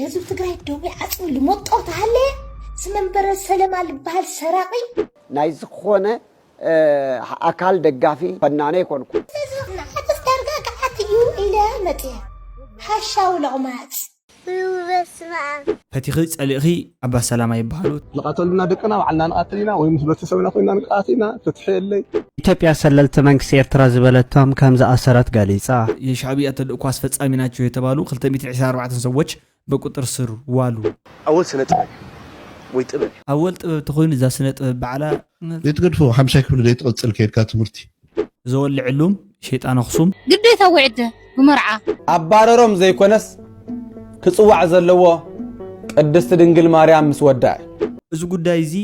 ህዝቢ ትግራይ ደዊ ዓፅሚ ልመጦ ተሃለየ ዝመንበረ ሰለማ ልበሃል ሰራቂ ናይ ዝኾነ ኣካል ደጋፊ ፈናነ ኣይኮንኩ። ንዓትስ ዳርጋ ክዓት እዩ ኢለ መፅየ። ሓሻዊ ለቕማፅ። ፈቲኺ ጸሊእኺ ኣባ ሰላማ ይበሃሉ። ዝቐተሉና ደቅና ባዕልና ንቐትል ኢና ወይ ምስ ቤተሰብና ኮይና ንቀትል ኢና። ፍትሒ የለይ። ኢትዮጵያ ሰለልቲ መንግስቲ ኤርትራ ዝበለቶም ከም ዝኣሰረት ገሊጻ። የሻዕብያ ተልእኮ ኣስፈጻሚ ናቸው የተባሉ ክልተ ሚእትን ዕስራን ኣርባዕተን ሰዎች በቁጥር ስር ዋሉ። ኣወል ስነ ጥበብ ወይ ጥበብ እዩ። ኣወል ጥበብ ተኾይኑ እዛ ስነ ጥበብ ባዕላ ዘይትገድፎ ሓምሻይ ክፍሊ ዘይትቕጽል ከይድካ ትምህርቲ ዘወልዕሉም ሸይጣን ኣኽሱም ግዴታ ውዕደ ብመርዓ ኣባረሮም ዘይኮነስ ክጽዋዕ ዘለዎ ቅድስቲ ድንግል ማርያም ምስ ወዳ እዩ። እዚ ጉዳይ እዚ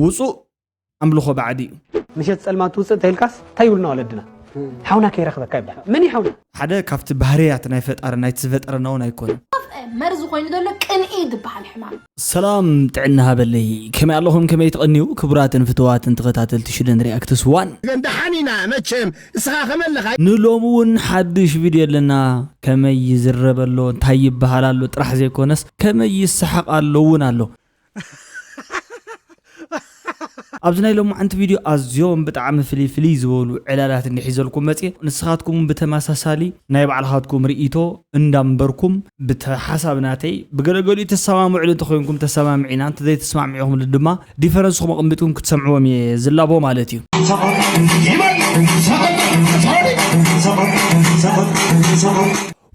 ውጹእ ኣምልኾ ባዕዲ እዩ። ምሸት ጸልማን ትውፅእ እንተኢልካስ እንታይ ይብሉና ወለድና? ሓውና ከይረኽበካ ይብላል። መን እዩ ሓውና? ሓደ ካብቲ ባህርያት ናይ ፈጣሪ ናይቲ ዝፈጠረና እውን ኣይኮነን። መርዚ ኮይኑ ዘሎ ቅንኢ ዝበሃል ሕማም። ሰላም ጥዕና ሃበለይ፣ ከመይ ኣለኹም? ከመይ ትቐንዩ? ክቡራትን ፍትዋትን ተኸታተልቲ ሽደን ሪኣክትስ ዋን። ግን ደሓን ኢና መቸም፣ እስኻ ከመለኻ? ንሎሚ እውን ሓድሽ ቪድዮ ኣለና። ከመይ ይዝረብ ኣሎ፣ እንታይ ይበሃል ኣሎ ጥራሕ ዘይኮነስ ከመይ ይሰሓቕ ኣሎ እውን ኣሎ። ኣብዚ ናይ ሎማዓንቲ ቪድዮ ኣዝዮም ብጣዕሚ ፍልይ ፍልይ ዝበሉ ዕላላት እንዲ ሒዘልኩም መፅየ። ንስኻትኩም እውን ብተመሳሳሊ ናይ ባዕልኻትኩም ርእይቶ እንዳንበርኩም ብተሓሳብ ናተይ ብገለገሊኡ ተሰማምዕሉ እንተኮይንኩም ተሰማምዒና፣ እንተዘይተስማሚዕኹምሉ ድማ ዲፈረንስኹም ኣቐሚጥኩም ክትሰምዕዎም እየ ዝላቦ ማለት እዩ።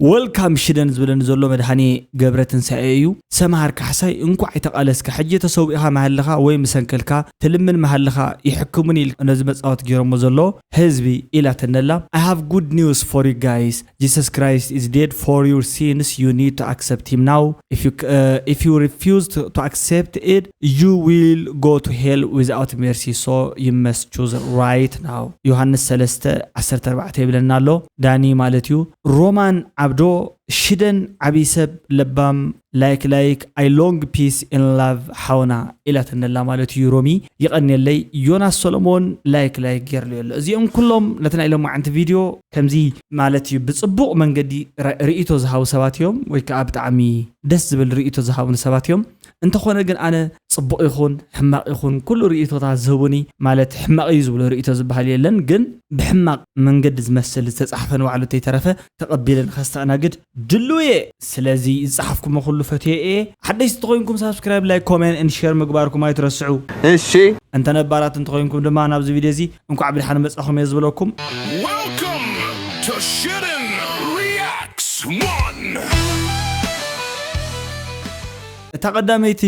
ወልካም ሽደን ዝብለኒ ዘሎ መድሃኔ ገብረ ትንሳኤ እዩ። ሰምሃር ካሕሳይ እንኳዕ ኣይተቓለስካ፣ ሕጂ ተሰዊእኻ መሃልኻ ወይ ምሰንከልካ ትልምን መሃልኻ ይሕክሙኒ ኢል ነዚ መጻወት ገይሮሞ ዘሎ ህዝቢ ኢላተነላ። I have good news for you guys. Jesus Christ is dead for your sins. You need to accept him now. If you uh, if you refuse to, to accept it, you will go to hell without mercy. So you must choose right now. ዮሃንስ ሰለስተ ዓሰርተ ኣርባዕተ ይብለና ኣሎ። ዳኒ ማለት እዩ። ሮማን ዓብዶ ሽደን ዓብይ ሰብ ለባም ላይክ ላይክ I long peace and love ሓውና ኢላትነላ ማለት እዩ። ሮሚ ይቐንየለይ። ዮናስ ሰሎሞን ላይክ ላይክ ገይርሉ ኣሎ። እዚኦም ኩሎም ነቲ ናይ ሎማዓንቲ ቪድዮ ከምዚ ማለት እዩ ብፅቡቕ መንገዲ ረ- ርእይቶ ዝሃቡ ሰባት እዮም፣ ወይ ከዓ ብጣዕሚ ደስ ዝብል ርእይቶ ዝሃቡኒ ሰባት እዮም። እንተኾነ ግን ኣነ ፅቡቕ ይኹን ሕማቕ ይኹን ኩሉ ርእይቶታት ዝህቡኒ ማለት ሕማቕ እዩ ዝብሎ ርእይቶ ዝበሃል የለን፣ ግን ብሕማቕ መንገዲ ዝመስል ዝተፃሕፈ ንባዕሉ እንተይተረፈ ተቐቢለ ንኸስተኣናግድ ድሉው እየ። ስለዚ ዝፀሓፍኩሞ ኩሉ ፈትየ እየ። ሓደሽቲ ተኾይንኩም ሳብስክራይብ፣ ላይክ፣ ኮሜንት ኤንድ ሼር ምግባርኩም ኣይትረስዑ። እሺ እንተ ነባራት እንተኾይንኩም ድማ ናብዚ ቪድዮ እዚ እንኳዕ ብድሓን መጻኹም እየ ዝብለኩም። Welcome to Shitten Reacts One. እታ ቀዳመይቲ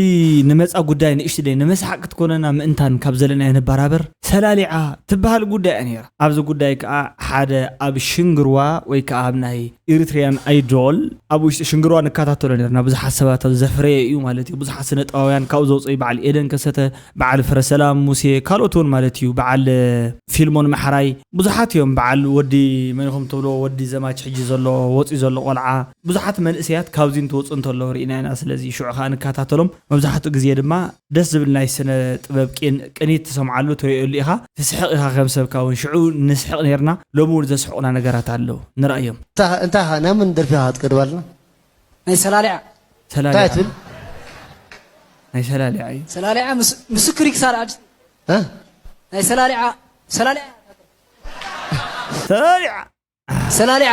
ንመጻ ጉዳይ ንእሽትደይ ንመስሓቅ ክትኮነና ምእንታን ካብ ዘለናዮ ንበራበር ሰላሊዓ ትበሃል ጉዳይ እያ ነይራ። ኣብዚ ጉዳይ ከዓ ሓደ ኣብ ሽንግርዋ ወይ ከዓ ኣብ ናይ ኤሪትሪያን ኣይዶል ኣብ ውሽጢ ሽንግርዋ ንከታተሎ ነርና። ብዙሓት ሰባት ኣብ ዘፍረየ እዩ ማለት እዩ። ብዙሓት ስነ ጥበባውያን ካብኡ ዘውፅኡ በዓል ኤደን ከሰተ፣ በዓል ፍረሰላም ሙሴ፣ ካልኦት እውን ማለት እዩ። በዓል ፊልሞን መሓራይ ብዙሓት እዮም። በዓል ወዲ መን ኢኹም ትብሎ ወዲ ዘማች ሕጂ ዘሎ ወፂኡ ዘሎ ቆልዓ ብዙሓት መንእሰያት ካብዚ እንትወፁ እንተለዉ ርኢና ኢና። ስለዚ ሽዑ ከዓ ንከታተሎም። መብዛሕትኡ ግዜ ድማ ደስ ዝብል ናይ ስነ ጥበብ ቂን ቅኒት ትሰምዓሉ ትሪእሉ ኢኻ፣ ትስሕቕ ኢኻ ከም ሰብካ እውን። ሽዑ ንስሕቕ ነርና፣ ሎሚ እውን ዘስሕቑና ነገራት ኣለዉ፣ ንረኣዮም። እንታይ ኢኻ ናብ መን ደርፊ ኢኻ ክትቀርብ ኣለና? ናይ ሰላሊዓ። ሰላሊዓ። እንታይ ትብል? ናይ ሰላሊዓ እዩ። ሰላሊዓ ምስ- ምስክር ክሳድ ዓዲ እ? ናይ ሰላሊዓ ሰላሊዓ ሰላሊዓ ሰላሊዓ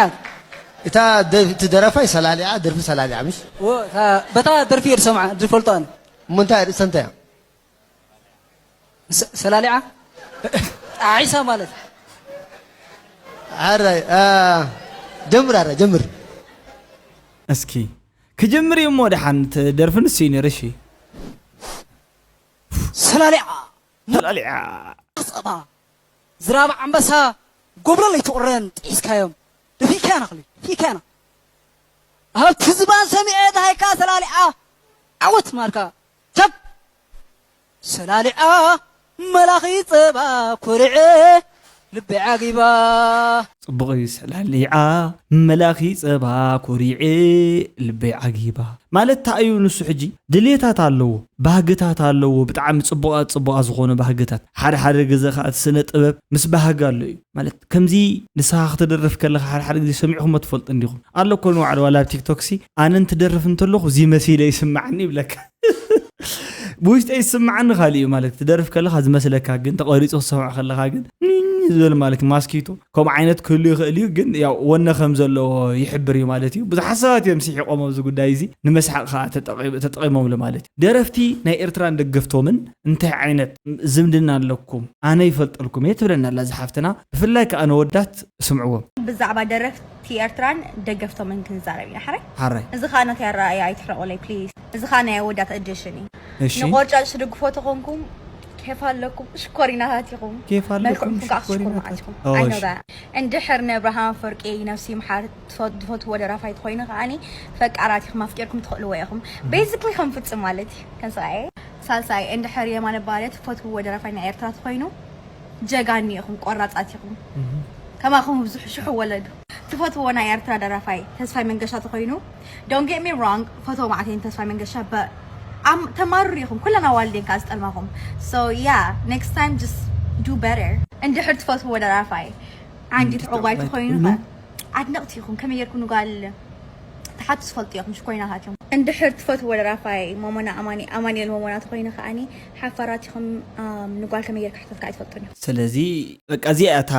እታ ደ- እቲ ደረፋይ ሰላሊዓ ደርፊ ሰላሊዓ ምሽ እዎ፣ እታ በታ ደርፊ እየ ዝሰምዓ ዝፈልጦ ኣነ። እሞ እንታይ ርእሰ እንታይ እያ? ሰ- ሰላሊዓ ጣዒሳ ማለት። ኣረ ጀምር ኣረ ጀምር። እስኪ ክጅምር እዩ እሞ ደሓን ትደርፊ ንሱ እዩ ነይሩ። እሺ ሰላሊዓ ሰላሊዓ ጸባ ዝራብ ዓንበሳ ጎብለል ኣይትቑረን ጢስካዮም ደፊእካያ ናኽሊ ደፊእካያና ኣብቲ ዝባን ሰሚዐ ተሃይካ ሰላሊዓ ዓወት ማርካ ሰብ ሰላሊዓ መላኺ ጸባ ኮሪዐ ልበይ ዓጊባ። ጽቡቕ እዩ ስላሊዓ፣ መላኺ ጸባ ኮሪዐ፣ ልበይ ዓጊባ። ማለት እንታይ እዩ ንሱ? ሕጂ ድሌታት ኣለዎ፣ ባህግታት ኣለዎ፣ ብጣዕሚ ጽቡቓት ጽቡቓት ዝኾኑ ባህግታት። ሓደ ሓደ ግዜ ከዓ እቲ ስነ ጥበብ ምስ ባህጊ ኣሎ እዩ። ማለት ከምዚ ንስኻ ክትደርፍ ከለኻ ሓደ ሓደ ግዜ ሰሚዕኹሞ ትፈልጡ እንዲኹም። ኣሎ እኮ ንባዕሉ ዋላ ኣብ ቲክቶክ ሲ ኣነ እንትደርፍ እንተለኹ እዚ መሲለ ይስምዓኒ ይብለካ። ብውሽጠ ይስምዓኒ ካልእ እዩ። ማለት ትደርፍ ከለኻ ዝመስለካ ግን ተቐሪጹ ክትሰምዖ ከለኻ ግን ኒኝ ዝብል ማለት እዩ። ማስኪቶ ከምኡ ዓይነት ክህሉ ይኽእል እዩ፣ ግን ያው ወነ ከም ዘለዎ ይሕብር እዩ ማለት እዩ። ብዙሓት ሰባት እዮም ስሒቖም ኣብዚ ጉዳይ እዚ፣ ንመስሓቕ ከዓ ተጠቒ- ተጠቒሞምሉ ማለት እዩ። ደረፍቲ ናይ ኤርትራን ደገፍቶምን እንታይ ዓይነት ዝምድና ኣለኩም? ኣነ ይፈልጠልኩም እየ ትብለና ኣላ እዚ ሓፍትና። ብፍላይ ከዓ ነወዳት ስምዕዎም። ብዛዕባ ደረፍቲ ኤርትራን ደገፍቶምን ክንዛረብ ኢና። ሓራይ ሓራይ እዚ ከዓ ናተይ ኣረኣእያ ኣይትሕረቑለይ ፕሊዝ። እዚ ከዓ ናይ ኣወዳት ኤዲሽን እዩ። እሺ ንቆርጫጭ ትድግፎ ተኾንኩም ኬፍ ኣለኩም፣ ሽኮሪናታት ኢኹም። ኬፍ ኣለኩም፣ መልክዕኩም ከዓ ሽኮር ሽኮሪናታት። መዓት ኢኹም። ኦ፣ I know እሺ። that። እንድሕር ንኣብርሃም ኣፈወርቂ ነፍሲ ይምሓር ትፈ- ትፈትዎ ደራፋይ ተኾይኑ ከዓኒ ፈቃራት ኢኹም፣ ኣፍቂርኩም ትኽእልዎ ኢኹም። ቤዚክሊ ከም ፍጽም ማለት እዩ። ከም ሰብኣየ ሳልሳይ እንድሕር የማነ ባርያ ትፈትውዎ ደራፋይ ናይ ኤርትራ ተኾይኑ ጀጋኒ ኢኹም፣ ቆራጻት ኢኹም። ከማኹም ብዙሕ ሽሕ ወለዱ። ትፈትውዎ ናይ ኤርትራ ደራፋይ ተስፋይ መንገሻ ተኾይኑ don't get me wrong፣ ፈትዎ መዓት እየ ንተስፋይ መንገሻ but ኣም- ተማርሩ ኢኹም ኩለን ኣዋልድ እየን ከዓ ዝጠልማኹም። So yeah, next time just do better። እንድሕር ትፈትውዎ ደራፋይ ዓንዲ ተዕዋይ ተኾይኑ ኣድነቕቲ ኢኹም። ከመይ ጌርኩም ንጓል ትሓቱ ትፈልጡ ኢኹም፣ ሽኮይናታት እዮም። እንድሕር ትፈትውዎ ደራፋይ ሞሞና ኣማኒ- ኣማኑኤል ሞሞና ተኾይኑ ከዓኒ ሓፋራት ኢኹም። ኣም፣ ንጓል ከመይ ጌርካ ክትፈትካ ኣይትፈልጡን ኢኹም። ስለዚ በቃ እዚኣ እታ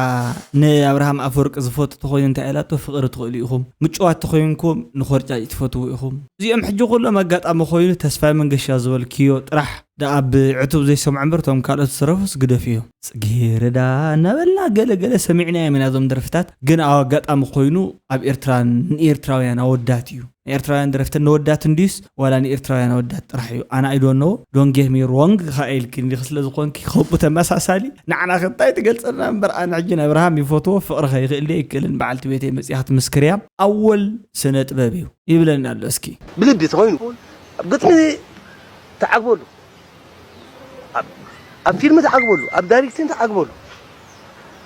ንኣብርሃም ኣፈወርቂ ዝፈቱ ተኾይኑ እንታይ ኢላቶ፣ ፍቕሪ ትኽእሉ ኢኹም፣ ምጭዋት ተኾይንኩም ንኾርጫጭ ትፈትዉ ኢኹም። እዚኦም ሕጂ ኩሎም ኣጋጣሚ ኮይኑ ተስፋይ መንገሻ ዝበልክዮ ጥራሕ ደኣ ብዕቱብ ዘይሰምዑ እምበር እቶም ካልኦት ዝሰረፉስ ግደፍዮ። ጽጌረዳ እናበልና ገለ ገለ ሰሚዕናዮም ኢና እዞም ደርፍታት። ግን ኣብ ኣጋጣሚ ኮይኑ ኣብ ኤርትራ ንኤርትራውያን ኣወዳት እዩ። ንኤርትራውያን ደረፍትን ነወዳት እንድዩስ ዋላ ንኤርትራውያን ኣወዳት ጥራሕ እዩ? ኣነ I don't know። Don't get me wrong። ከኣ ኢልኪ እንዲኺ ስለ ዝኾንኪ ከምኡ ተመሳሳሊ ንዓና ከ እንታይ ትገልጸልና እምበር ኣነ ሕጂ ንኣብርሃም ይፈትዎ ፍቕሪ ከይኽእል ድየ ኣይክእልን። በዓልቲ ቤተይ መጺኣ ክትምስክር እያ። ኣወል ስነ ጥበብ እዩ ይብለና ኣሎ እስኪ። ብልቢ ተኾይኑ ኣብ ግጥሚ ተዓግበሉ፣ ኣብ- ኣብ ፊልም ተዓግበሉ፣ ኣብ ዳይሬክቲንግ ተዓግበሉ።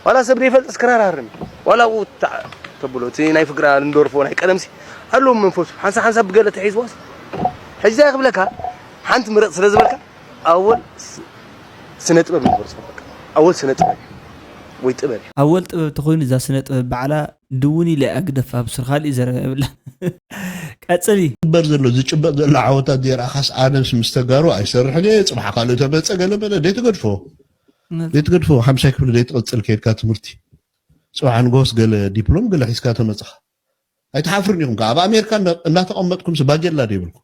ዋላ ሰብ ዘይፈልጥስ ክራር ሃርም ዋላ ኣብኡ ተዓ- ተብሎ እቲ ናይ ፍግራ ልንደርፎ ናይ ቀደምሲ ኣለዎም መንፈሱ ሓንሳ ሓንሳ ብገለ ተሒዝዋስ ሕዚ ክብለካ ሓንቲ ምረፅ ስለ ዝበልካ ኣወል ስ- ስነ ጥበብ ይበርፅ በቃ ኣወል ስነ ጥበብ እዩ ወይ ጥበብ እዩ። ኣወል ጥበብ ተኾይኑ እዛ ስነ ጥበብ ባዕላ ድውን ኢለ እያ ግደፋ ብሱር ካልእ ዘረባ የብላ። ቀጽሊ። ዝግበር ዘሎ ዝጭበጥ ዘሎ ዓወታት ዘይረኣኻስ ኣነስ ምስ ተጋሩ ኣይሰርሕን እየ። ጽባሕ ካልእ ተመጸ ገለ መለ ደይትገድፎ ደይትገድፎ ሓምሻይ ክፍሊ ደይትቐጽል ከይድካ ትምህርቲ ጽባሕ ንጎስ ገለ ዲፕሎም ገለ ሒዝካ ተመጽኻ ኣይትሓፍርን ኢኹም። ከኣ ኣብ ኣሜሪካ እንዳ- እንዳተቐመጥኩምስ ባጀላ ዶ ይብልኩም?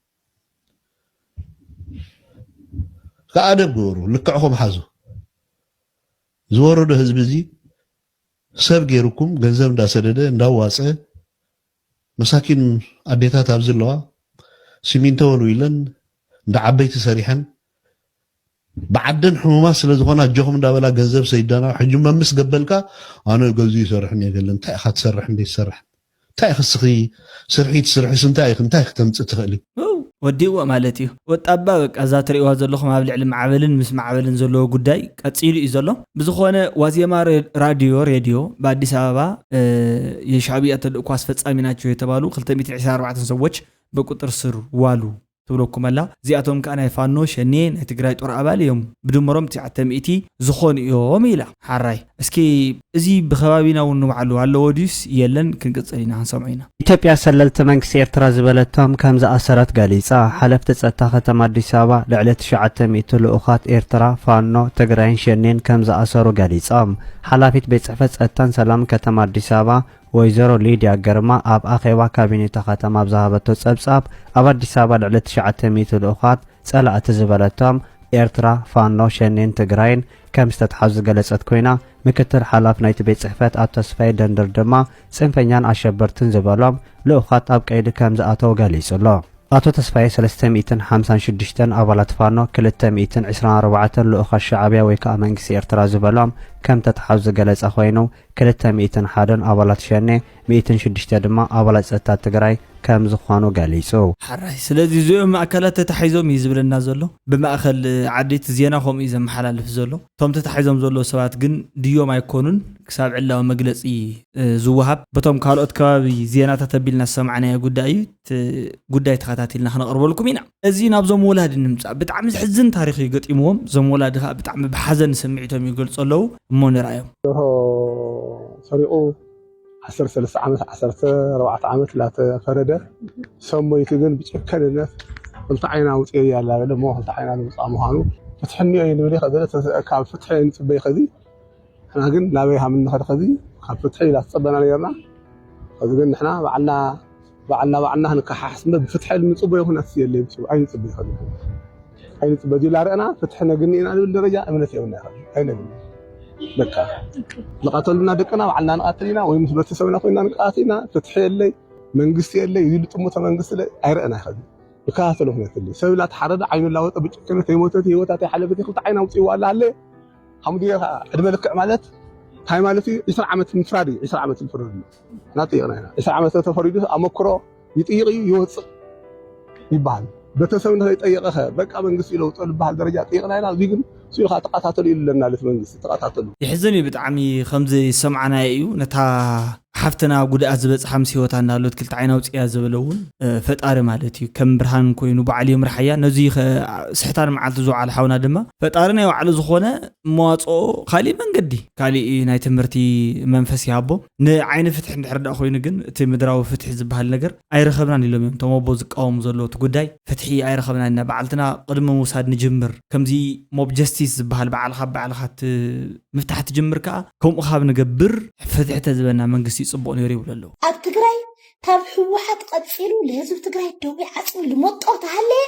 ከኣ ኣደብ ግበሩ፣ ልክዕኹም ሓዙ። ዝወረዶ ህዝቢ እዚ ሰብ ገይሩኩም ገንዘብ እንዳሰደደ እንዳዋፀ መሳኪን ኣዴታት ኣብዚ ኣለዋ ሲሚንቶ ወልዊለን እንዳ ዓበይቲ ሰሪሐን ብዓደን ሕሙማት ስለ ዝኾና ኣጆኹም እንዳበላ ገንዘብ ሰይዳና ሕጂ መምስ ገበልካ ኣነ ገዙ ይሰርሕ እየ ገለ እንታይ ኢኻ ትሰርሕ እንደ ትሰርሕ እንታይ ኢኺ ስኺ ስርሒ ትስርሕስ እንታይ ኢኺ እንታይ ክትተምፅእ ትኽእሊ ወዲእዎ ማለት እዩ። ወጣባ በቃ እዛ ትርእይዋ ዘለኹም ኣብ ልዕሊ ማዕበልን ምስ ማዕበልን ዘለዎ ጉዳይ ቀፂሉ እዩ ዘሎ። ብዝኾነ ዋዜማ ሬ- ራድዮ ሬድዮ ብኣዲስ ኣበባ እ፣ የሻዕብያ ተልእኮ ኣስፈጻሚ ናቸው የተባሉ ክልተ ሚእትን ዕስራን ኣርባዕተን ሰዎች በቁጥር ስር ዋሉ ትብለኩም ኣላ። እዚኣቶም ከዓ ናይ ፋኖ ሸኔ ናይ ትግራይ ጦር ኣባል እዮም። ብድምሮም ትሽዓተ ሚእቲ ዝኾኑ እዮም ኢላ። ሓራይ እስኪ እዚ ብኸባቢና እውን ንባዕሉ ኣለዎ ድዩስ የለን ክንቅፅል ኢና ክንሰምዖ ኢና። ኢትዮጵያ ሰለልቲ መንግስቲ ኤርትራ ዝበለቶም ከም ዝኣሰረት ገሊጻ። ሓለፍቲ ጸጥታ ከተማ ኣዲስ ኣበባ ልዕሊ ትሽዓተ ሚእቲ ልኡኻት ኤርትራ ፋኖ ትግራይን ሸኔን ከም ዝኣሰሩ ገሊጾም። ሓላፊት ቤት ጽሕፈት ጸጥታን ሰላምን ከተማ ኣዲስ ኣበባ ወይዘሮ ሊድያ ግርማ ኣብ ኣኼባ ካቢኔታ ከተማ ኣብ ዝሃበቶ ጸብጻብ ኣብ ኣዲስ ኣበባ ልዕሊ ትሽዓተ ሚእቲ ልኡኻት ጸላእቲ ዝበለቶም ኤርትራ ፋኖ ሸኔን ትግራይን ከም ዝተትሓዙ ዝገለጸት ኮይና ምክትል ሓላፍ ናይቲ ቤት ጽሕፈት ኣቶ ተስፋዬ ደንድር ድማ ጽንፈኛን ኣሸበርትን ዝበሎም ልኡኻት ኣብ ቀይዲ ከም ዝኣተው ገሊጹ ኣሎ። ኣቶ ተስፋዬ ሰለስተ ሚእትን ሓምሳን ሽዱሽተን ኣባላት ፋኖ፣ ክልተ ሚእትን ዕስራን ኣርባዕተን ልኡኻት ሻዕብያ ወይ ከዓ መንግስቲ ኤርትራ ዝበሎም ከም ተትሓዙ ዝገለጸ ኮይኑ፣ ክልተ ሚእትን ሓደን ኣባላት ሸኔ፣ ሚእትን ሽዱሽተ ድማ ኣባላት ጸጥታ ትግራይ ከም ዝኾኑ ገሊጹ። ሓራይ ስለዚ እዚኦም ኣካላት ተታሒዞም እዩ ዝብለና ዘሎ። ብማእኸል ዓዲ እቲ ዜና ከምኡ እዩ ዘመሓላልፍ ዘሎ። እቶም ተታሒዞም ዘለዉ ሰባት ግን ድዮም ኣይኮኑን ክሳብ ዕላዊ መግለፂ ዝወሃብ። በቶም ካልኦት ከባቢ ዜናታት ኣቢልና ዝሰማዕናዮ ጉዳይ እዩ። እቲ ጉዳይ ተኸታቲልና ክነቕርበልኩም ኢና። እዚ ናብዞም ወላዲ ንምፃእ ብጣዕሚ ዝሕዝን ታሪክ እዩ ገጢምዎም። እዞም ወላዲ ከዓ ብጣዕሚ ብሓዘን ስምዒቶም ይገልፁ ኣለዉ። እሞ ንርኣዮም። ሰሪቑ ዓሰርተ ሰለስተ ዓመት ዓሰርተ ኣርባዕተ ዓመት ላተፈረደ ሰሞይቲ ግን ብጭከንነት ክልተ ዓይና ውፅየ እያ ላበለ እሞ ክልተ ዓይና ንምፃእ ምዃኑ ፍትሒ እኒኦ እዩ ንብል ከዘለ ካብ ፍትሒ ንፅበይ ከዚ ንሕና ግን ናበይ ሃም እንኸድ ከዚ ካብ ፍትሒ ላትፀበና ነርና ከዚ ግን ንሕና ባዕልና ባዕልና ባዕልና ክንከሓሓስ እምበር ብፍትሒ ንፅበዮ ኩነት የለ ኣይንፅበዮ ከዚ ኣይንፅበ እዚ ላርእና ፍትሒ ነግኒ ኢና ንብል ደረጃ እምነት የብልና ይኸል ኣይነግኒ በቃ ዝቐተሉና ደቅና ባዕልና ንቐትል ኢና ወይ ምስ ቤተሰብና ኮይና ንቀት ኢና ፍትሒ የለይ መንግስቲ የለይ እዚ ልጥሙተ መንግስቲ ኣይረእና ይኸል ይከታተሉ ኩነት የለ ሰብ ላተሓረደ ዓይኑ ላወጠ ብጭክነት የሞተት ህይወታት ይሓለፈት ክልተ ዓይና ውፅእዋ ኣላ ኣለ ሓሙድዮ ከዓ ዕድመ ልክዕ ማለት እንታይ ማለት እዩ ዕስራ ዓመት ምፍራድ እዩ ዕስራ ዓመት ዝፍረድ እዩ ናጥይቕና ኢና ዕስራ ዓመት ተፈሪዱ ኣመክሮ ይጥይቕ እዩ ይወፅእ ይበሃል ቤተሰብ ንኸይጠየቐኸ በቃ መንግስቲ ይለውጦ ዝበሃል ደረጃ ጥይቕና ኢና እዚ ግን ስኢልካ ተቐታተሉ ኢሉ ኣለና ልት መንግስቲ ተቐታተሉ ይሕዝን እዩ ብጣዕሚ ከምዚ ዝሰማዕናዮ እዩ ነታ ሓፍትና ጉድኣት ዝበፅሓ ምስ ህይወታ እንዳሎት ክልተ ዓይና ውፅያ ዝበለ እውን ፈጣሪ ማለት እዩ ከም ብርሃን ኮይኑ በዓል ይምርሓያ ነዚ ስሕታን መዓልቲ ዝወዓለ ሓውና ድማ ፈጣሪ ናይ ባዕሉ ዝኾነ መዋፅኦ ካሊእ መንገዲ ካሊእ ናይ ትምህርቲ መንፈስ ይሃቦ ንዓይኒ ፍትሒ እንድሕር ዳ ኮይኑ ግን እቲ ምድራዊ ፍትሒ ዝበሃል ነገር ኣይረኸብናን ኢሎም እዮም እቶም ኣቦ ዝቃወሙ ዘለዉ እቲ ጉዳይ ፍትሒ ኣይረኸብናን ኢና በዓልትና ቅድሚ ምውሳድ ንጅምር ከምዚ ሞብ ጀስቲስ ዝበሃል በዓልካ በዓልካ ምፍታሕ ትጅምር ከዓ ከምኡ ካብ ንገብር ፍትሒ ተዝበና መንግስቲ ይፅቡቕ ነይሩ ይብሉ ኣለዉ ኣብ ትግራይ ካብ ህወሓት ቀፂሉ ንህዝቢ ትግራይ ደዊ ዓፅሚ ልመጦ ተሃለየ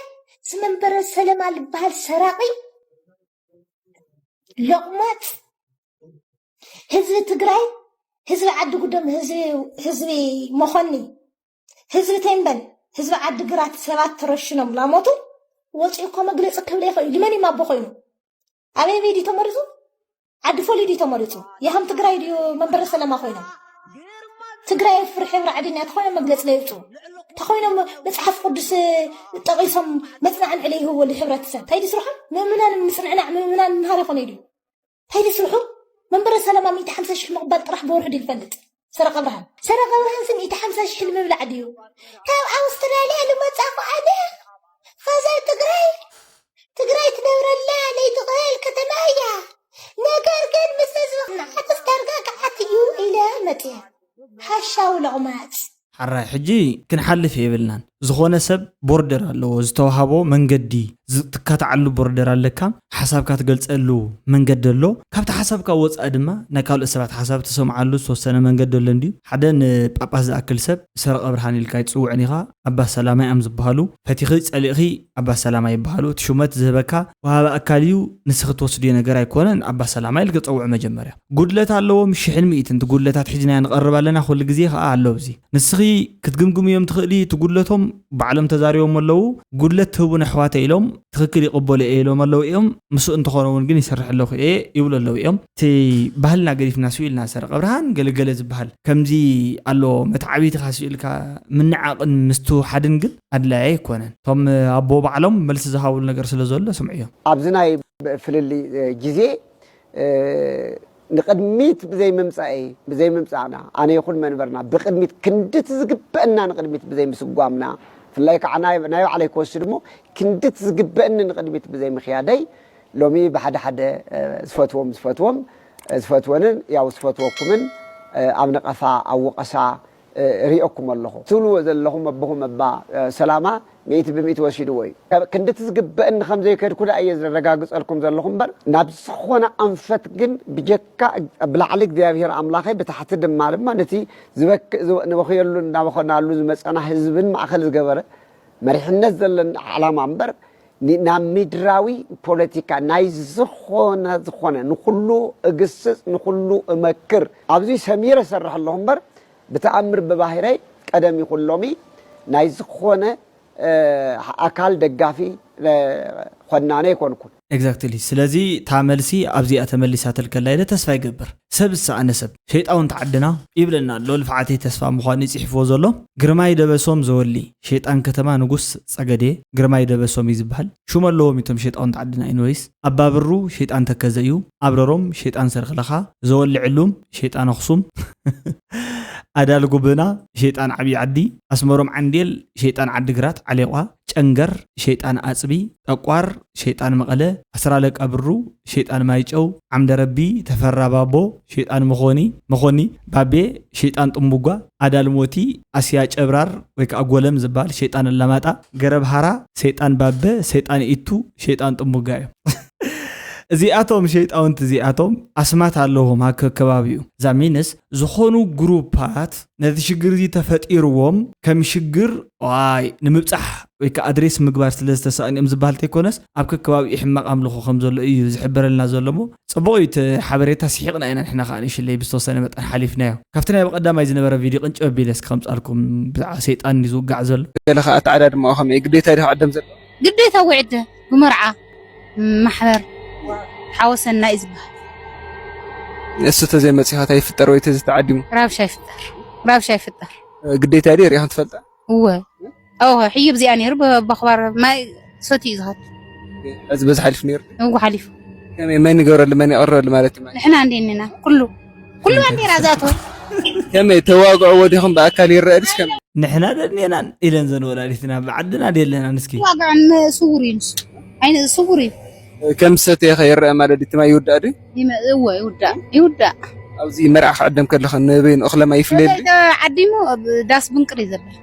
ዝመንበረ ሰለማ ልበሃል ሰራቂ ሎቕማፅ ህዝቢ ትግራይ ህዝቢ ዓዲ ጉደም ህዝቢ መኾኒ ህዝቢ ቴምበን ህዝቢ ዓዲ ግራት ሰባት ተረሽኖም ላሞቱ ወፂኡ እኮ መግለፂ ክብል ይኽእል እዩ መን ይማቦ ኮይኑ ኣበይ ቤት እዩ ተመሪፁ ዓዲ ፈልዩ ድዩ ተመሪፁ? ያሃም ትግራይ ድዩ መንበረ ሰለማ ኮይኖም? ትግራይ ፍርሒ ብራዕድኛ ተኾይኖም መግለፂ ለይውፅኡ ተኾይኖም መፅሓፍ ቅዱስ ጠቒሶም መፅናዕንዒ ለይህብዎ ልሕብረተሰብ እንታይ ድስርሖም? ምእምናን ምፅንዕናዕ ምእምናን ምሃር ይኾነ ድዩ? እንታይ ድስርሑ? መንበረ ሰለማ ሚእቲ ሓምሳ ሽሕ ምቕባል ጥራሕ ብወርሑ ድዩ ዝፈልጥ? ሰረቐ ብርሃን ሰረቐ ብርሃን ሲ ሚእቲ ሓምሳ ሽሕ ንምብላዕ ድዩ? ካብ ኣውስትራልያ ልመፃኹ ኣነ ኸዛ ትግራይ ትግራይ ትነብረላ ለይትኽእል ከተማ እያ። ነገር ግን ምስ ህዝቢ ክነሓትት ዳርጋ ክዓት እዩ ኢለ መፅየ። ሓሻዊ ሎቕማፅ። ሓራይ ሕጂ ክንሓልፍ የብልናን ዝኾነ ሰብ ቦርደር ኣለዎ ዝተዋሃቦ መንገዲ ትካትዓሉ ቦርደር ኣለካ ሓሳብካ ትገልፀሉ መንገዲ ኣሎ ካብቲ ሓሳብካ ወፃእ ድማ ናይ ካልኦት ሰባት ሓሳብ ትሰምዓሉ ዝተወሰነ መንገዲ ኣሎ እንድዩ ሓደ ንጳጳስ ዝኣክል ሰብ ሰረቐ ብርሃን ኢልካ ይፅውዕን ኢኻ ኣባ ሰላማይ ኣም ዝበሃሉ ፈቲኺ ፀሊእኺ ኣባ ሰላማይ ይበሃሉ እቲ ሹመት ዝህበካ ወሃቢ ኣካል እዩ ንስኺ ትወስድዮ ነገር ኣይኮነን ኣባ ሰላማይ ኢልኪ ፀውዒ መጀመርያ ጉድለት ኣለዎም ሽሕን ሚእትን እቲ ጉድለታት ሒዝናዮ ንቐርብ ኣለና ኩሉ ግዜ ከዓ ኣሎ ኣብዚ ንስኺ ክትግምግምዮ ትኽእሊ እቲ ጉድለቶም ባዕሎም ተዛሪቦም ኣለዉ ጉድለት ትህቡን ኣሕዋተ ኢሎም ትኽክል ይቕበሎ እየ ኢሎም ኣለዉ እዮም ምስኡ እንተኾነ እውን ግን ይሰርሕ ኣለኹ እየ ይብሉ ኣለዉ እዮም እቲ ባህልና ገዲፍና ስኡ ኢልና ሰረቐ ብርሃን ገለገለ ዝበሃል ከምዚ ኣሎ መትዓቢትኻ ስኡ ኢልካ ምንዓቕን ምስትውሓድን ግን ኣድላይ ኣይኮነን እቶም ኣቦ ባዕሎም መልሲ ዝሃብሉ ነገር ስለ ዘሎ ስምዕዮም ኣብዚ ናይ ፍልልይ ግዜ ንቕድሚት ብዘይምምፃእይ ብዘይምምፃእና ኣነ ይኹን መንበርና ብቕድሚት ክንድቲ ዝግበአና ንቕድሚት ብዘይምስጓምና ብፍላይ ከዓ ናይ ባዕለይ ክወስድ እሞ ክንድቲ ዝግበእኒ ንቕድሚት ብዘይምኽያደይ ሎሚ ብሓደ ሓደ ዝፈትዎም ዝፈትዎም ዝፈትወንን ያው ዝፈትወኩምን ኣብ ነቐፋ ኣብ ወቐሳ ርእየኩም ኣለኹ ትብልዎ ዘለኹም ኣቦኹም ኣባ ሰላማ ሚእቲ ብሚእቲ ወሲድዎ እዩ ክንድቲ ዝግበእኒ ከም ዘይከድኩ ደኣ እየ ዘረጋግፀልኩም ዘለኹ እምበር ናብ ዝኾነ ኣንፈት ግን ብጀካ ብላዕሊ እግዚኣብሔር ኣምላኸይ ብታሕቲ ድማ ድማ ነቲ ዝበክእ ዝበ- ንበኽየሉ እናበኸናሉ ዝመፀና ህዝብን ማእኸል ዝገበረ መሪሕነት ዘለና ዓላማ እምበር ን- ናብ ምድራዊ ፖለቲካ ናይ ዝኾነ ዝኾነ ንኩሉ እግስፅ ንኩሉ እመክር ኣብዚ ሰሚረ እሰርሕ ኣለኹ እምበር ብተኣምር ብባህረይ ቀደም ይኹን ሎሚ ናይ ዝኾነ ኣካል ደጋፊ ኮናነ ኣይኮንኩን። Exactly። ስለዚ እታ መልሲ ኣብዚኣ ተመሊሳትልከላ ኢለ ተስፋ ይገብር። ሰብ ዝሰኣነ ሰብ ሸይጣውንቲ ዓድና ይብለና ኣሎ። ልፍዓተይ ተስፋ ምዃኑ ይፅሕፍዎ ዘሎ ግርማይ ደበሶም ዘወሊ ሸይጣን ከተማ ንጉስ ፀገዴ ግርማይ ደበሶም እዩ ዝበሃል። ሹም ኣለዎም እቶም ሸይጣውንቲ ዓድና። ኢንወይስ ኣባብሩ ሸይጣን ተከዘ እዩ። ኣብረሮም ሸይጣን ሰርክለኻ ዘወሊ ዕሉም ሸይጣን ኣኽሱም ኣዳል ጉብና ሸይጣን ዓብዪ ዓዲ ኣስመሮም ዓንዴል ሸይጣን ዓዲ ግራት ዓሌቋ ጨንገር ሸይጣን ኣፅቢ ጠቋር ሸይጣን መቐለ ኣስራለቃ ብሩ ሸይጣን ማይጨው ዓምደረቢ ተፈራ ባቦ ሸይጣን መኾኒ መኾኒ ባቤ ሸይጣን ጥንቡጓ ኣዳል ሞቲ ኣስያ ጨብራር ወይ ከዓ ጎለም ዝበሃል ሸይጣን ኣላማጣ ገረብ ሃራ ሸይጣን ባበ ሸይጣን ኢቱ ሸይጣን ጥንቡጋ እዮም። እዚኣቶም ሸይጣውንቲ እዚኣቶም ኣስማት ኣለዎም ኣብ ከከባቢኡ። እዛ ሚንስ ዝኾኑ ግሩፓት ነቲ ሽግር እዚ ተፈጢርዎም ከም ሽግር ዋይ ንምብፃሕ ወይ ከዓ ኣድሬስ ምግባር ስለ ዝተሳእኒኦም ዝበሃል ተይኮነስ ኣብ ከከባቢኡ ሕማቕ ኣምልኾ ከም ዘሎ እዩ ዝሕበረልና ዘሎ እሞ ፅቡቕ እዩ እቲ ሓበሬታ ስሒቕና ኢና ንሕና ከዓ ንእሽለይ ብዝተወሰነ መጠን ሓሊፍናዮ ካብቲ ናይ ብቐዳማይ ዝነበረ ቪድዮ ቅንጭ ኣቢለ እስኪ ከምፃልኩም ብዛዕባ ሰይጣን እዩ ዝውጋዕ ዘሎ ገለ ከዓ ኣተዓዳድማኡ ከመይ ግዴታ ድዩ ክዕደም ዘሎ ግዴታ ውዕደ ብመርዓ ማሕበር ሓወሰና እዩ ዝበሃል። እሱ ተዘይመፂኻ እንታይ ይፍጠር ወይ ተዝተዓዲሙ ራብሻ ይፍጠር ራብሻ ይፍጠር። ግዴታ ድዩ ሪኢኻ ትፈልጣ? እወ ኦሆ ሕዩብ እዚኣ ነይሩ በባኽባር ማይ ሰትዩ እዩ ዝኸድ። ሕዚ በዚ ሓሊፉ ነይሩ? እወ ሓሊፉ። ከመይ መን ይገብረሉ መን የቕርበሉ ማለት እዩ? ንሕና እንዴ እኒና ኩሉ ኩሉ ባንዴራ ዝኣተወ ከመይ ተዋግዕዎ ዲኹም ብኣካል ይረአ ድስ ከመይ? ንሕና ደድኔናን ኢለን ዘን ወላዲትና ብዓድና ደለናን እስኪ ዋግዕን ስውር እዩ ንሱ ኣይነ ስውር እዩ ከም ዝሰተየ ከ ይረአ ማለት ድዩ? እቲ ማይ ይውዳእ ድዩ? ይመ- እወ ይውዳእ ይውዳእ ኣብዚ መርዓ ክዕደም ከለኸ ንበይኑ እኽለ ማይ ይፍለየሉ ድዩ? ተዓዲሙ ኣብ ዳስ ብንቅር እዩ ዘበል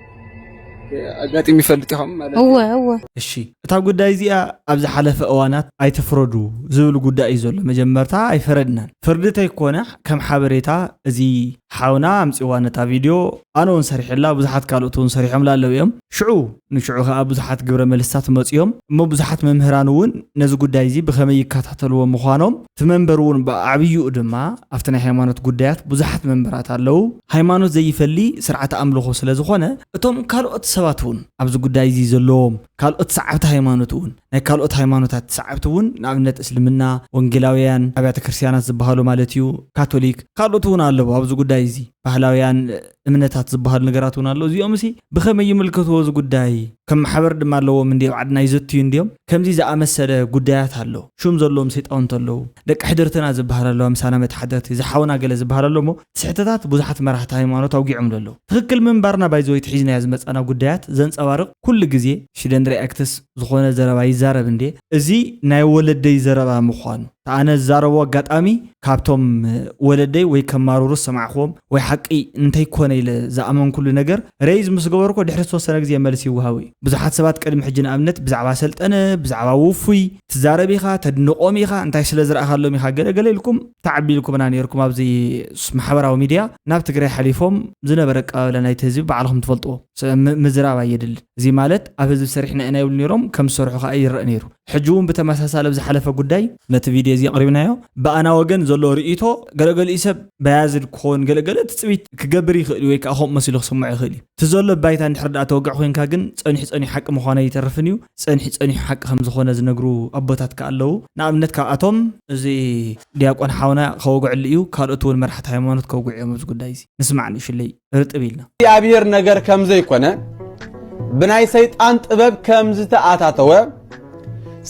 ኣጋጢሙ ይፈልጥ ኢኹም ማለት እዩ? እወ እወ እሺ እታ ጉዳይ እዚኣ ኣብ ዝሓለፈ እዋናት ኣይትፍረዱ ዝብል ጉዳይ እዩ ዘሎ። መጀመርታ ኣይፈረድናን። ፍርዲ ተይኮነ ከም ሓበሬታ እዚ ሓውና ኣምፂዋ ነታ ቪድዮ ኣነ እውን ሰሪሐላ ብዙሓት ካልኦት እውን ሰሪሖምላ ኣለዉ እዮም። ሽዑ ንሽዑ ከዓ ብዙሓት ግብረ መልስታት መፂኦም እሞ ብዙሓት መምህራን እውን ነዚ ጉዳይ እዚ ብኸመይ ይከታተልዎ ምዃኖም እቲ መንበር እውን ብዓብይኡ ድማ ኣብቲ ናይ ሃይማኖት ጉዳያት ብዙሓት መንበራት ኣለዉ። ሃይማኖት ዘይፈሊ ስርዓተ ኣምልኾ ስለ ዝኾነ እቶም ካልኦት ሰባት እውን ኣብዚ ጉዳይ እዚ ዘለዎም ካልኦት ሰዓብቲ ሃይማኖት እውን ናይ ካልኦት ሃይማኖታት ሰዓብቲ እውን ንኣብነት እስልምና፣ ወንጌላውያን፣ ኣብያተ ክርስትያናት ዝበሃሉ ማለት እዩ፣ ካቶሊክ፣ ካልኦት እውን ኣለዉ ኣብዚ ጉዳይ እዚ። ባህላውያን እምነታት ዝበሃሉ ነገራት እውን ኣለዉ። እዚኦም እሲ ብኸመይ ይምልከትዎ እዚ ጉዳይ? ከም ማሕበር ድማ ኣለዎም እንዲ ኣብ ዓድና ይዘትዩ እንዲዮም። ከምዚ ዝኣመሰለ ጉዳያት ኣሎ። ሹም ዘለዎም ሰይጣውንቲ ኣለዉ። ደቂ ሕድርትና ዝበሃል ኣለዋ ምሳና መተሓደርቲ፣ ዝሓውና ገለ ዝበሃል ኣሎ እሞ ስሕተታት ብዙሓት መራሕቲ ሃይማኖት ኣውጊዖምሉ ኣለዉ። ትኽክል ምንባርና ባይዘወይ እቲ ሒዝናዮ ዝመጻና ጉዳያት ዘንጸባርቕ ኩሉ ግዜ ሽደን ሪኣክትስ ዝኾነ ዘረባ ይዛረብ እንዴ እዚ ናይ ወለደይ ዘረባ ምዃኑ እታ ኣነ ዝዛረቦ ኣጋጣሚ ካብቶም ወለደይ ወይ ከማርሩ ዝሰማዕኽዎም ወይ ሓቂ እንተይኮነ ኢለ ዝኣመንኩሉ ነገር ሬይዝ ምስ ገበርኮ ድሕሪ ዝተወሰነ ግዜ መልሲ ይወሃቡ እዩ። ብዙሓት ሰባት ቅድሚ ሕጂ ንኣብነት ብዛዕባ ሰልጠነ ብዛዕባ ውፉይ ትዛረብ ኢኻ ተድንቖም ኢኻ እንታይ ስለ ዝረኣኻሎም ኢኻ ገለገለ ኢልኩም ተዓቢልኩምና ነይርኩም ኣብዚ ማሕበራዊ ሚድያ ናብ ትግራይ ሓሊፎም ዝነበረ ኣቀባብላ ናይቲ ህዝቢ ባዕልኹም ትፈልጥዎ ምዝራብ ኣየድልን። እዚ ማለት ኣብ ህዝቢ ሰሪሕና ኢና ይብሉ ነይሮም ከም ዝሰርሑ ከዓ ይረአ ነይሩ። ሕጂ እውን ብተመሳሳሊ ኣብ ዝሓለፈ ጉዳይ ነቲ ቪድዮ እዚ ኣቕሪብናዮ ብኣና ወገን ዘሎ ርእይቶ ገለገሊኡ ሰብ ባያዝድ ክኸውን ገለገለ ትፅቢት ክገብር ይኽእል እዩ ወይ ከዓ ከምኡ መሲሉ ክስምዖ ይኽእል እዩ። እቲ ዘሎ ባይታ እንድሕር ደኣ ተወግዕ ኮይንካ ግን ፀኒሑ ፀኒሑ ሓቂ ምዃኑ ኣይተርፍን እዩ። ፀኒሑ ፀኒሑ ሓቂ ከም ዝኾነ ዝነግሩ ኣቦታት ከዓ ኣለዉ። ንኣብነት ካብኣቶም እዚ ዲያቆን ሓውና ከወግዐሉ እዩ። ካልኦት እውን መራሕቲ ሃይማኖት ከውግዑ እዮም ኣብዚ ጉዳይ እዚ። ንስማዕ ንእሽለይ ርጥብ ኢልና። እግዚኣብሔር ነገር ከም ዘይኮነ ብናይ ሰይጣን ጥበብ ከም ዝተኣታተወ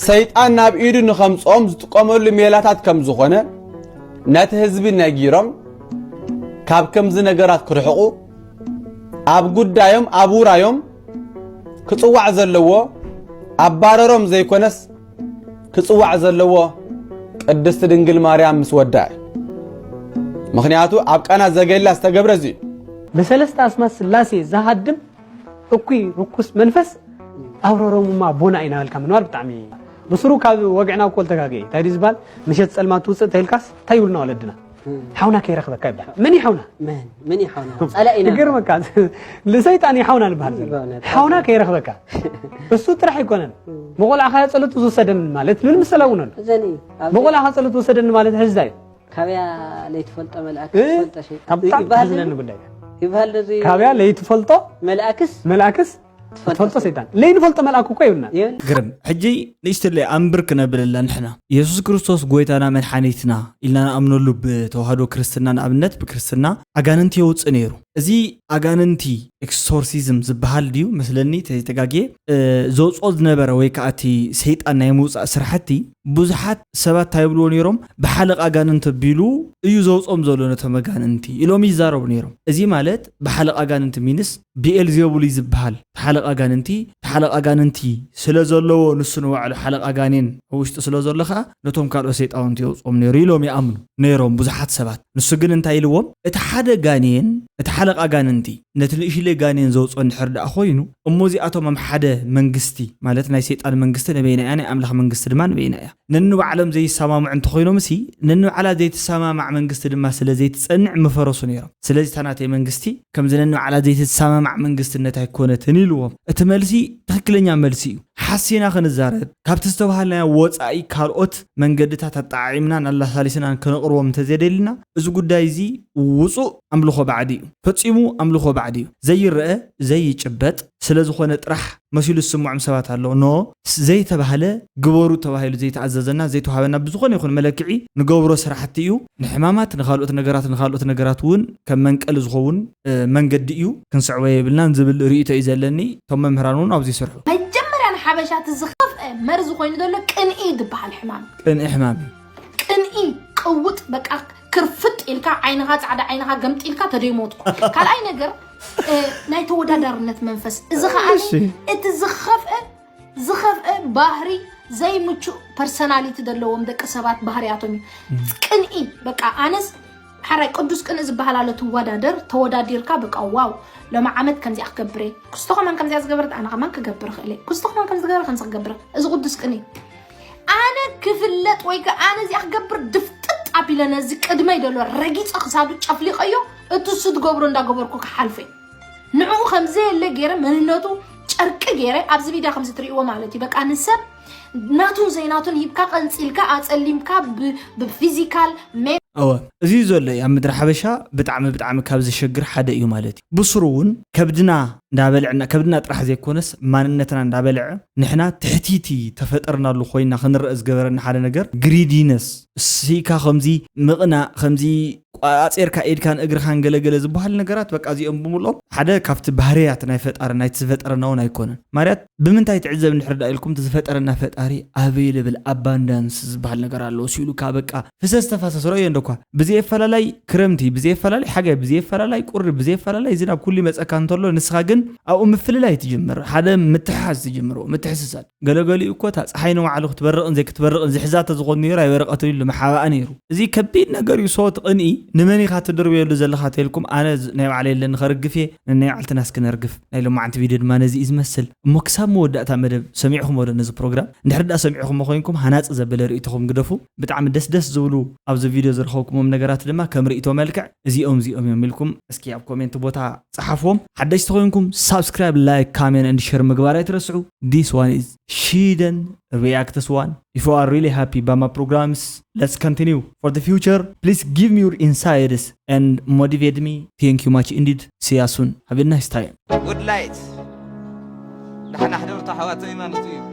ሰይጣን ናብ ኢዱ ንኸምፅኦም ዝጥቀመሉ ሜላታት ከም ዝኾነ ነቲ ህዝቢ ነጊሮም ካብ ከምዚ ነገራት ክርሕቑ ኣብ ጉዳዮም ኣብ ውራዮም ክፅዋዕ ዘለዎ ኣብ ባረሮም ዘይኮነስ ክፅዋዕ ዘለዎ ቅድስቲ ድንግል ማርያም ምስ ወዳ እዩ። ምኽንያቱ ኣብ ቃና ዘገሊላ ዝተገብረ እዚ እዩ። ብሰለስተ ኣስማት ስላሴ ዝሃድም እኩይ ርኩስ መንፈስ ኣውረሮሙማ ኣቦና ኢና በልካ ምንባር ብጣዕሚ ብስሩ ካብ ወግዕና እኮ ልተጋገየ እንታይ ድዩ ዝበሃል ምሸት ፀልማት ትውፅእ ተይልካስ እንታይ ይብሉና ወለድና ሓውና ከይረኽበካ ይበሃል። መን እዩ ሓውና? መን መን እዩ ሓውና? ጸላኢና። ይገርመካ። ንሰይጣን እዩ ሓውና ዝበሃል ዘሎ። በእውነት። ሓውና ከይረኽበካ። እሱ ጥራሕ ኣይኮነን። ብቆልዓኻ ጸሎቱ ዝወሰደኒ ማለት ልብል ምሰላ እውን ኣሎ። እዘን እዩ። ኣብ ብቆልዓኻ ጸሎቱ ወሰደኒ ማለት ሕዝዳ እዩ። ካበያ ለይትፈልጦ መልኣክ እ? ትፈልጦ ሸይጣን። ካብ ብጣዕሚ ይበሃል ዝሕዝነኒ ድዩ? ጉዳይ። ይበሃል ዶ እዚ? ካበያ ለይትፈልጦ መልኣክስ? መልኣክስ ትፈልጦ ሰይጣን ለይንፈልጦ መልኣክ እኮ ይብልና። ግርም ሕጂ ንእሽትለይ ኣንብር ክነብለላ ንሕና ኢየሱስ ክርስቶስ ጎይታና መድሓኒትና ኢልና ንኣምነሉ ብተዋህዶ ክርስትና ንኣብነት ብክርስትና ኣጋንንቲ የውፅእ ነይሩ። እዚ ኣጋንንቲ ኤክስቶርሲዝም ዝበሃል ድዩ መስለኒ ተጋጌ ዘውፅኦ ዝነበረ ወይ ከዓ እቲ ሰይጣን ናይ ምውፃእ ስራሕቲ ብዙሓት ሰባት እንታይ ይብልዎ ነይሮም? ብሓለቕ ኣጋንንቲ ኣቢሉ እዩ ዘውፅኦም ዘሎ ነቶም ኣጋንንቲ ኢሎም ይዛረቡ ነይሮም። እዚ ማለት ብሓለቕ ኣጋንንቲ ሚንስ ብኤልዜቡል እዩ ዝበሃል ተሓለቕ ኣጋንንቲ ተሓለቕ ኣጋንንቲ ስለ ዘለዎ ንሱ ንባዕሉ ሓለቕ ኣጋኔን ኣብ ውሽጡ ስለ ዘሎ ከዓ ነቶም ካልኦት ሰይጣውንቲ የውፅኦም ነይሩ ኢሎም ይኣምኑ ነይሮም ብዙሓት ሰባት። ንሱ ግን እንታይ ኢልዎም? እቲ ሓደ ጋኔን እቲ ሓለቕ ኣጋንንቲ ነቲ ንእሽለይ ጋኔን ዘውፅኦ እንድሕር ደኣ ኮይኑ እሞ እዚኣቶም ኣብ ሓደ መንግስቲ ማለት ናይ ሰይጣን መንግስቲ ንበይና እያ ናይ ኣምላኽ መንግስቲ ድማ ንበይና እያ። ነንባዕሎም ዘይሰማምዑ እንተኮይኖም ሲ ነንባዕላ ዘይትሰማማዕ መንግስቲ ድማ ስለ ዘይትፀንዕ ምፈረሱ ነይሮም። ስለዚ እታ ናተይ መንግስቲ ከምዚ ነንባዕላ ዘይትሰማማዕ መንግስትነት ኣይኮነትን ኢልዎም። እቲ መልሲ ትክክለኛ መልሲ እዩ። ሓሲና ክንዛረብ ካብቲ ዝተባሃልናዮ ወፃኢ ካልኦት መንገድታት ኣጠዓዒምናን ኣላሳሊስናን ከነቕርቦም እንተዘይደሊና እዚ ጉዳይ እዚ ውፁእ ኣምልኾ ባዕዲ እዩ። ፈፂሙ ኣምልኾ ባዕዲ እዩ። ዘይረአ ዘይጭበጥ ስለ ዝኾነ ጥራሕ መሲሉ ዝስምዖም ሰባት ኣለዉ። ኖ ዘይተባህለ ግበሩ ተባሂሉ ዘይተኣዘዘና ዘይተዋሃበና ብዝኾነ ይኹን መለክዒ ንገብሮ ስራሕቲ እዩ። ንሕማማት ንካልኦት ነገራት ንካልኦት ነገራት እውን ከም መንቀሊ ዝኸውን መንገዲ እዩ። ክንስዕቦ የብልናን ዝብል ርእይቶ እዩ ዘለኒ። እቶም መምህራን እውን ኣብዚ ይሰርሑ። መጀመርያ ንሓበሻ እቲ ዝኸፍአ መርዚ ኮይኑ ዘሎ ቅንኢ ዝበሃል ሕማም ቅንኢ ሕማም እዩ። ቅንኢ ቅውጥ በቃ ክርፍጥ ኢልካ ዓይንኻ ፃዕዳ ዓይንኻ ገምጢልካ ተደይሞትኩ። ካልኣይ ነገር ናይ ተወዳዳርነት መንፈስ እዚ ከዓ እቲ ዝኸፍአ ዝኸፍአ ባህሪ ዘይምቹእ ፐርሰናሊቲ ዘለዎም ደቂ ሰባት ባህርያቶም እዩ። ቅንኢ በቃ ኣነስ ሓራይ ቅዱስ ቅንኢ ዝበሃል ኣሎ። ትወዳደር ተወዳዲርካ በቃ ዋው ሎሚ ዓመት ከምዚኣ ክገብር እየ ክስቶ ከማን ከምዚኣ ዝገበረት ኣነ ከማን ክገብር ክእል እየ ክስቶ ከማን ከም ዝገበረ ከምዚ ክገብር እዚ ቅዱስ ቅንኢ ኣነ ክፍለጥ ወይ ከ ኣነ እዚኣ ክገብር ድፍጥጥ ኣቢለ ነዚ ቅድመይ ዘሎ ረጊፀ ክሳዱ ጨፍሊቀዮ እቲ እሱ ትገብሮ እንዳገበርኩ ክሓልፎ እዩ። ንዕኡ ከምዘየለ ገይረ መንነቱ ጨርቂ ገይረ ኣብዚ ሚድያ ከምዚ ትርእይዎ ማለት እዩ። በቃ ንሰብ ናቱን ዘይናቱን ሂብካ ቀንፂልካ ኣፀሊምካ ብፊዚካል እወ እዚ እዩ ዘሎ እዩ ኣብ ምድሪ ሓበሻ ብጣዕሚ ብጣዕሚ ካብ ዘሸግር ሓደ እዩ ማለት እዩ። ብስሩ እውን ከብድና እንዳበልዕና ከብድና ጥራሕ ዘይኮነስ ማንነትና እንዳበልዐ ንሕና ትሕቲቲ ተፈጠርናሉ ኮይና ክንረአ ዝገበረና ሓደ ነገር ግሪዲነስ ስኢካ ከምዚ ምቕናእ ከምዚ ቋፂርካ ኢድካን እግርኻን ገለገለ ዝበሃሉ ነገራት በቃ እዚኦም ብምልኦም ሓደ ካብቲ ባህርያት ናይ ፈጣሪ ናይቲ ዝፈጠረና እውን ኣይኮነን። ማርያት ብምንታይ ትዕዘብ እንድሕር ዳ ኢልኩም እቲ ዝፈጠረና ፈጣሪ ኣቬለብል ኣባንዳንስ ዝበሃል ነገር ኣለዎ ሲሉ ካ በቃ ፍሰስ ተፋሰስ ረእዮ እንደኳ ብዘየፈላላይ ክረምቲ ብዘየፈላላይ ሓጋይ ብዘየፈላላይ ቁሪ ብዘየፈላላይ ዝናብ ኩሉ ይመፀካ እንተሎ ንስኻ ግን ኣብኡ ምፍልላይ ትጅምር ሓደ ምትሕሓዝ ትጅምርዎ ምትሕስሳል ገለገሊኡ እኮ እታ ፀሓይ ንባዕሉ ክትበርቕን ዘይክትበርቕን ዝሕዛ ተዝኾን ነይሩ ኣይበረቐትን ኢሉ ምሓባኣ ነይሩ። እዚ ከቢድ ነገር እዩ። ሶ እቲ ቅንኢ ንመን ኢኻ ትድርብየሉ ዘለኻ ተልኩም ኣነ ናይ ባዕለ የለኒ ከርግፍ እየ። ንናይ ባዕልትና እስኪ ነርግፍ። ናይ ሎማዓንቲ ቪድዮ ድማ ነዚ እዩ ዝመስል። እሞ ክሳብ መወዳእታ መደብ ሰሚዕኹሞ ዶ ነዚ ፕሮግራም? እንድሕር ዳ ሰሚዕኹሞ ኮይንኩም ሃናፂ ዘበለ ርእይቶኹም ግደፉ። ብጣዕሚ ደስ ደስ ዝብሉ ኣብዚ ቪድዮ ዝረኸብኩሞም ነገራት ድማ ከም ርእይቶ መልክዕ እዚኦም እዚኦም እዮም ኢልኩም እስኪ ኣብ ኮሜንት ቦታ ፀሓፍዎም። ሓደሽቲ ኮይንኩም ሳብስክራይብ ላይክ ካሜን and share ምግባር ኣይትረስዑ። This one is Shiden reacts one. If you are really happy by my programs, let's continue. For the future, please give me your insights and motivate me. Thank you much indeed. See you soon. Have a nice time. Good light. ንሓና ሕደርቶ ሓዋተይ ማለት እዩ።